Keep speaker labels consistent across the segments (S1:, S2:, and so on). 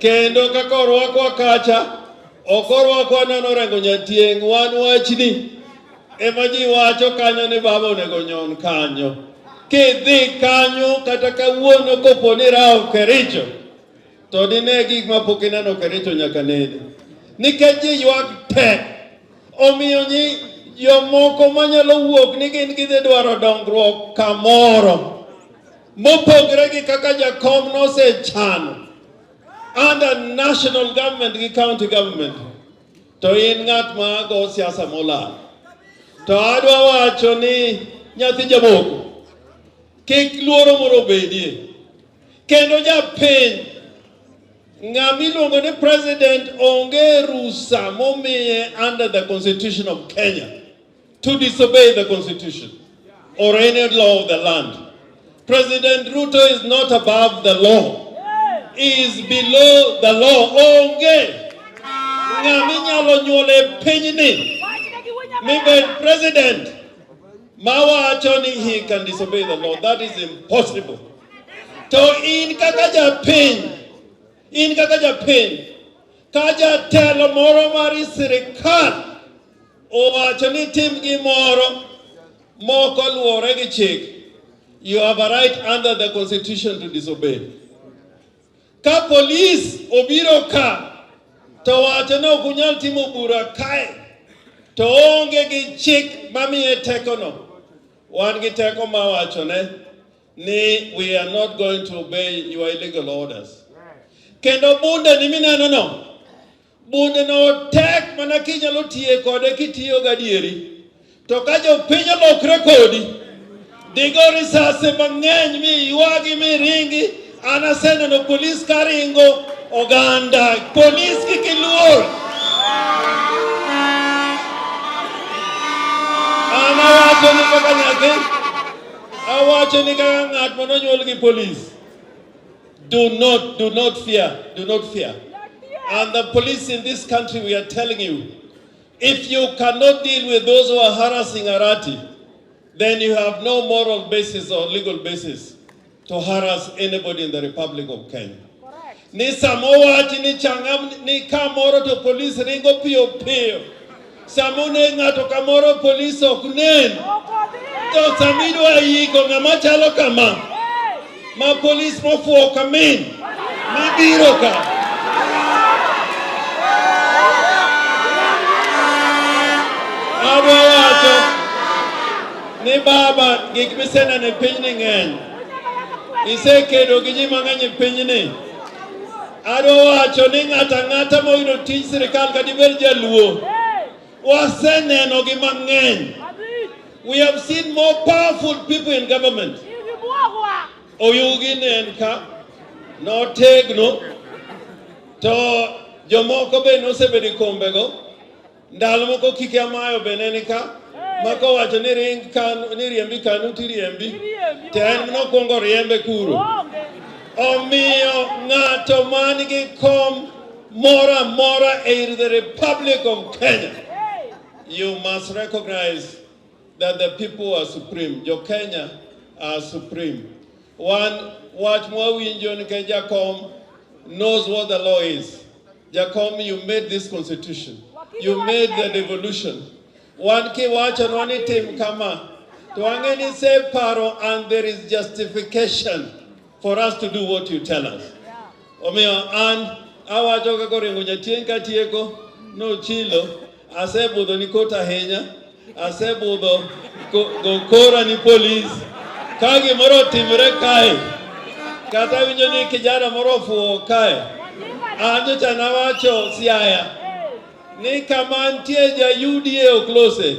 S1: Kendo kaka orwakwa kacha, ok orwakwa nono Orengo Nyatieng', wan wachni ema ji wacho kanyo ni baba onego nyon kanyo. Kidhi kanyo kata kawuono kopo ni rawo Kericho, to dine gik ma pok ineno Kericho nyaka nene. Nikech ji ywak tek, omiyo nyi jomoko manyalo wuok ni gin gidhi dwaro dongruok kamoro mopogre gi kaka jakom nosechano under national government gi county government, to in ng'at ma go siasa molal. To adwa wacho ni nyathi jamoko kik luoro moro obedie. Kendo japiny ng'ama iluongo ni president onge rusa momiye under the constitution of Kenya to disobey the constitution or any law of the land. President Ruto is not above the law. He is below the law. Onge ng'ama inyalo nyuolo e pinyni mibed president mawacho ni he can disobey the law. That is impossible. To in kaka japiny, in kaka japiny, ka jatelo moro mar sirikal owacho ni tim gimoro moko luwore gi chik, you have a right under the constitution to disobey. Ka polis obiro ka to wacho ni ok unyal timo bura kae, to onge gi chik mamiye tekono. Wan gi teko mawachone ni we are not going to obey your illegal orders. Kendo bunde ni mineno no, bunde no tek mana kinyalo tiye kode kitiyo gadieri. To ka jopiny olokre kodi, digo risase mang'eny mi ywagi mi ringi. An aseneno polis ka ringo oganda. Polis kik iluor. An awacho ni kaka nyathi, awacho ni kaka ng'at manonyuol gi polis. Do not fear, do not fear. And the police in this country, we are telling you, if you cannot deal with those who are harassing Arati, then you have no moral basis or legal basis to harass anybody in the Republic of Kenya. Ni sama owachi ni changa ni kamoro to polis ringo piyo piyo. Sama one ng'ato kamoro polis ok nen. To sama idwa yiko ng'ama chalo kama, ma polis mofuwo kamin, mibiro ka. Adwa wacho ni baba gik miseneno e pinyni ng'eny. Isekedo gi ji mang'eny e pinyni. Adwa wacho ni ng'ato ang'ata moyudo tij sirikal kata ibed jaluo, waseneno gi mang'eny. We have seen more powerful people in government. Oyugi ne en ka, notegno, to jomoko be nosebedo e kombego. Ndalo moko Kike Amayo be ne ni ka, ma kowacho ni ring kanu, ni riembi kanu tiriembi, to en nokwongo riembe kuro. Omiyo ng'ato man gi kom moro amora e the Republic of Kenya, you must recognize that the people are supreme. Jo Kenya are supreme. One wach mwawinjo nikech Jakom knows what the law is. Jakom, you made this constitution. You made the devolution. Wan kiwachonwa ni tim kama, to wang'e ni iseparo and there is justification for us to do what you tell us. Omiyo an awacho kaka Orengo Nyatieng' katieko nochilo, asebudho ni kot ahinya, asebudho go kora ni polis. Ka gimoro otimore kae, kata awinjo ni kijana moro ofuwo kae, an nyocha nawacho Siaya ni kama nitie ja UDA ok lose.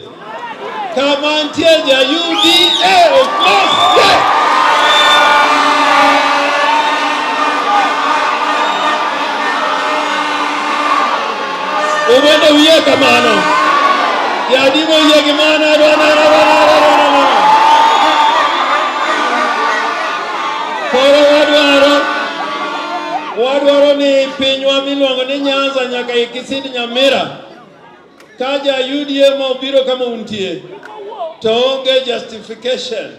S1: Kama nitie ja UDA ok lose. Ubende uyie kamano. Jadi moyie gi mano adwa neno, adwa neno, adwa neno. Koro wadwaro ni pinywa miluongo ni Nyanza nyaka ikisid Nyamira. Ka ja UDA mobiro kama untie, to onge justification.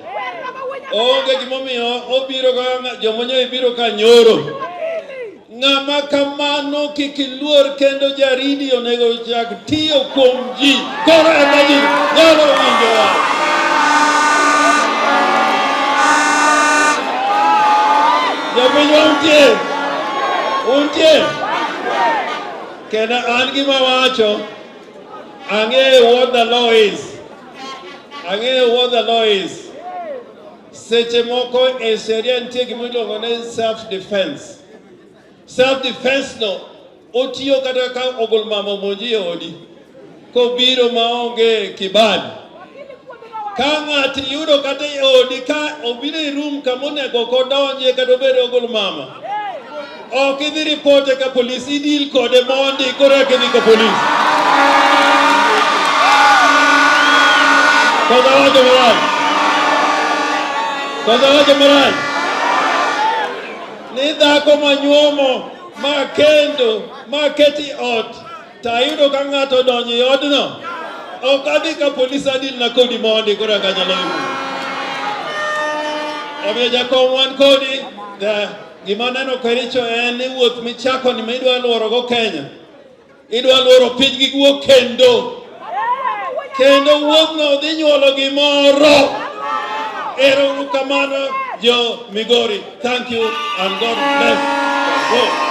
S1: Onge gimomiyo obiro ka jomonyo ibiro ka nyoro. Ng'ama kamano kik iluor kendo jaridi onego chak tiyo kuom ji. Koro ema ji nyalo winjo wach. Jopinywa untie? Untie? Kendo an gima wacho, ang'eyo what the law is. Ang'eyo what the law is. Seche moko e sheria nitie gima iluongo ni self defense. Self defense no otiyo kata ka ogol mama omonji e odi kobiro maonge kibali. Ka ng'ato yudo kata e odi ka obiro e room kama onego ok odonjie kata obed ogol mama. Ok idhi ripote ka polis, idil kode mondi koro eka idhi ka polis. Kosa wacho marach? Kosa wacho marach? Ni dhako manyuomo ma kendo ma keti ot to ayudo ka ng'ato odonjo e odno ok adhi ka polis adil na kodi mondi koro eka anyalo yudo. Omiyo jakom wan kodi gima aneno kericho en ni wuoth michako ni midwa luoro go Kenya idwa luoro piny gi guok kendo kendo wuodhno dhi nyuolo gimoro. Ero uru kamano jo Migori. Thank you and God bless. Go.